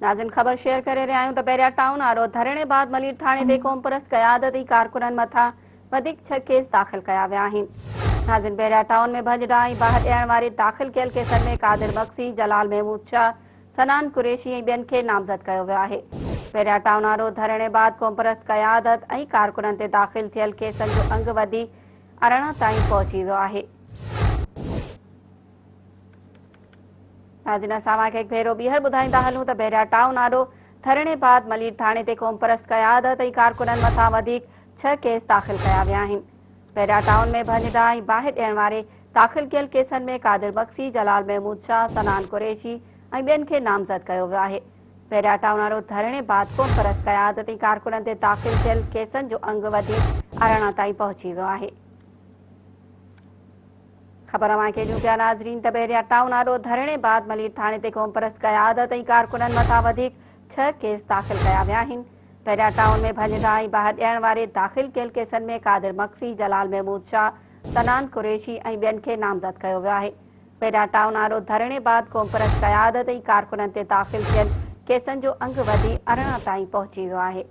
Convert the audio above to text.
ناظرين خبر شيئر ڪري رهيا آهيون ته بحريا ٽائون آڏو ڌرڻي بعد ملير ٿاڻي تي قومپرست قيادت ۽ ڪارڪنن مٿان وڌيڪ ڇهه ڪيس داخل ڪيا ويا آهن. ناظرين بحريا ٽائون ۾ ڀڃ ڊاهه ۽ باهه ڏيڻ واري داخل ڪيل ڪيسن ۾ قادر مگسي، جلال محمود شاهه، صنعان قريشي ۽ ٻين کي نامزد ڪيو ويو آهي. بحريا ٽائون آڏو ڌرڻي بعد قومپرست قيادت ۽ ڪارڪنن تي داخل ٿيل ڪيسن جو انگ وڌي 18 تائين پهچي ويو آهي. ناظرين اسان اوهان کي هڪ ڀيرو ٻيهر ٻڌائيندا هلون ته بحريا ٽائون آڏو ٿرڻي بعد ملير ٿاڻي تي قومپرست قيادت ۽ ڪارڪنن مٿان وڌيڪ ڇهه ڪيس داخل ڪيا ويا آهن. بحريا ٽائون ۾ ڀڃ ڊاهه ۽ باهه ڏيڻ واري داخل ڪيل ڪيسن ۾ قادر مگسي، جلال محمود شاهه، صنعان قريشي ۽ ٻين کي نامزد ڪيو ويو آهي. بحريا ٽائون آڏو ڌرڻي بعد قومپرست قيادت ۽ ڪارڪنن تي داخل ٿيل ڪيسن جو انگ وڌي 18 تائين پهچي ويو آهي. خبر اوهان کي ڏيون پيا ناظرين ته بحريا ٽائون آڏو ڌرڻي بعد ملير ٿاڻي تي قومپرست قيادت ۽ ڪارڪنن مٿان وڌيڪ ڇهه ڪيس داخل ڪيا ويا آهن. بحريا ٽائون ۾ ڀڃ ڊاهه ۽ باهه ڏيڻ واري داخل ڪيل ڪيسن ۾ قادر مگسي، جلال محمود شاهه، صنعان قريشي ۽ ٻين کي نامزد ڪيو ويو آهي. بحريا ٽائون آڏو ڌرڻي بعد قومپرست قيادت ۽ ڪارڪنن تي داخل ٿيل ڪيسن جو انگ وڌي 18 تائين پهچي ويو آهي.